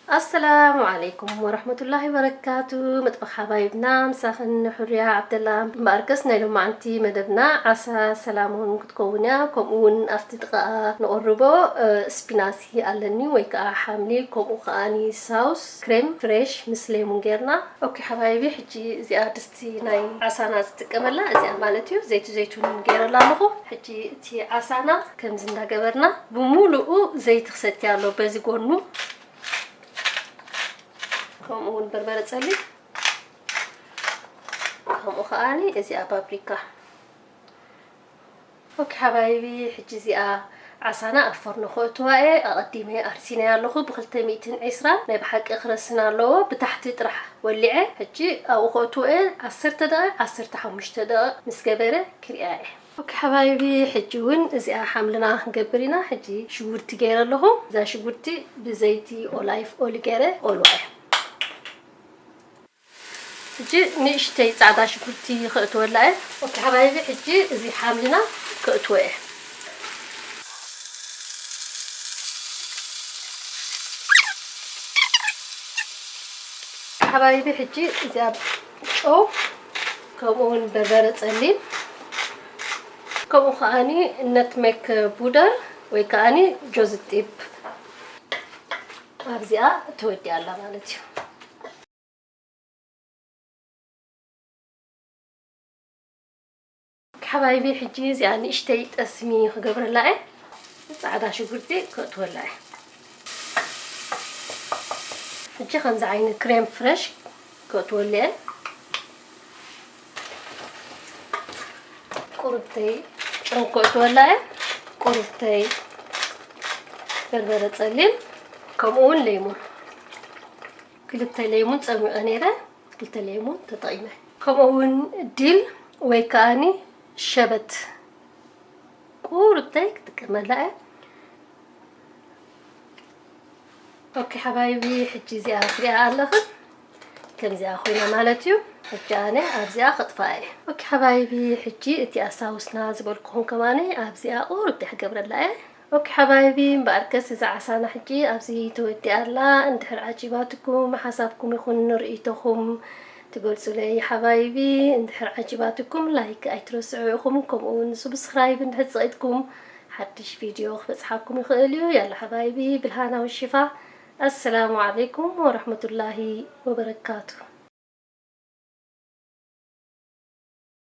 ኣሰላሙ ዓለይኩም ወረሕመቱላሂ ወበረካቱ። መጥበኽ ሓባይብና ምሳኽን ሕሩያ ዓብደላ። እምበኣርከስ ናይ ሎማዓንቲ መደብና ዓሳ ሰላሙን ክትከውን እያ። ከምኡ እውን ኣብቲ ጥቓኣ ንቕርቦ፣ እ፣ ስፒናሲ ኣለኒ ወይ ከዓ ሓምሊ፣ ከምኡ ከዓኒ ሳውስ ክሬም ፍሬሽ ምስ ሌሙን ጌርና። ኦኬ ሓባይቢ፣ ሕጂ እዚኣ ድስቲ ናይ ዓሳና ዝጥቀመላ እዚኣ ማለት እዩ። ዘይቲ ዘይቱን ጌረላ ኣለኹ። ሕጂ እቲ ዓሳና ከምዚ እንዳገበርና ብሙሉኡ ዘይቲ ክሰቲ ኣሎ በዚ ጎኑ። ከምኡ እውን በርበረ ጸሊም፣ ከምኡ ከዓኒ እዚኣ ፓፕሪካ። ኦኬ ሓባይቢ፣ ሕጂ እዚኣ ዓሳና ኣብ ፈርኖ ከእትዋ እየ። ኣቐዲመ ኣርሲነ ኣለኹ ብ ክልተ ሚእትን ዕስራን። ናይ ብሓቂ ክረስን ኣለዎ፣ ብታሕቲ ጥራሕ ወሊዐ። ሕጂ ኣብኡ ከእትዎ እየ። ዓሰርተ ደቂቕ፣ ዓሰርተ ሓሙሽተ ደቂቕ ምስ ገበረ ክሪኣ እየ። ኦኬ ሓባይቢ፣ ሕጂ እውን እዚኣ ሓምልና ክንገብር ኢና። ሕጂ ሽጉርቲ ገይረ ኣለኹ። እዛ ሽጉርቲ ብዘይቲ ኦላይፍ ኦሊ ገይረ ቆልዋ እየ። ሕጂ ንእሽተይ ጻዕዳ ሽጉርቲ ከእትወላ እየ። ኦኬ ሓባይቢ፣ ሕጂ እዚ ሓምልና ከእትዎ እየ። ሓባይቢ፣ ሕጂ እዚኣ ጨው፣ ከምኡ እውን በርበረ ጸሊም፣ ከምኡ ከዓኒ ነትሜክ ቡደር ወይ ከዓኒ ጆዝ ጢብ ኣብዚኣ ተወዲኣ ኣላ ማለት እዩ። ሓባይቢ፣ ሕጂ እዚኣ ንእሽተይ ጠስሚ ክገብረላ እየ። ጻዕዳ ሽጉርቲ ከእትወላ እየ። ሕጂ ከምዚ ዓይነት ክሬም ፍረሽ ከእትወሉ እየ። ቁርብተይ ጨው ከእትወላ እየ። ቁርብተይ በርበረ ጸሊም፣ ከምኡ እውን ሌሙን። ክልተ ሌሙን ጸሚቐ ነይረ፣ ክልተ ሌሙን ተጠቒመ። ከምኡ እውን ዲል ወይ ከዓኒ ሸበት ቁርብተይ ክጥቀመላ እየ። ኦኬ ሓባይቢ፣ ሕጂ እዚኣ ትሪኣ ኣለኽን ከምዚኣ ኮይና ማለት እዩ። ሕጂ ኣነ ኣብዚኣ ከጥፋ እየ። ኦኬ ሓባይቢ፣ ሕጂ እቲ ኣሳውስና ዝበልኩኹም ከማኒ ኣብዚኣ ቁርብተይ ክገብረላ እየ። ኦኬ ሓባይቢ፣ እምበኣርከስ እዛ ዓሳና ሕጂ ኣብዚ ተወዲኣ ኣላ። እንድሕር ዓጂባትኩም ሓሳብኩም ይኹን ርእይቶኹም ትገልጹለይ ሓባይቢ። እንድሕር ዓጂባትኩም ላይክ ኣይትረስዑ ኢኹም፣ ከምኡ እውን ሱብስክራይብ እንድሕር ጸቒጥኩም ሓድሽ ቪድዮ ክበጽሓኩም ይኽእል እዩ። ያላ ሓባይቢ፣ ብልሃና ወሽፋ። ኣሰላሙ ዓለይኩም ወረሕመቱላሂ ወበረካቱ።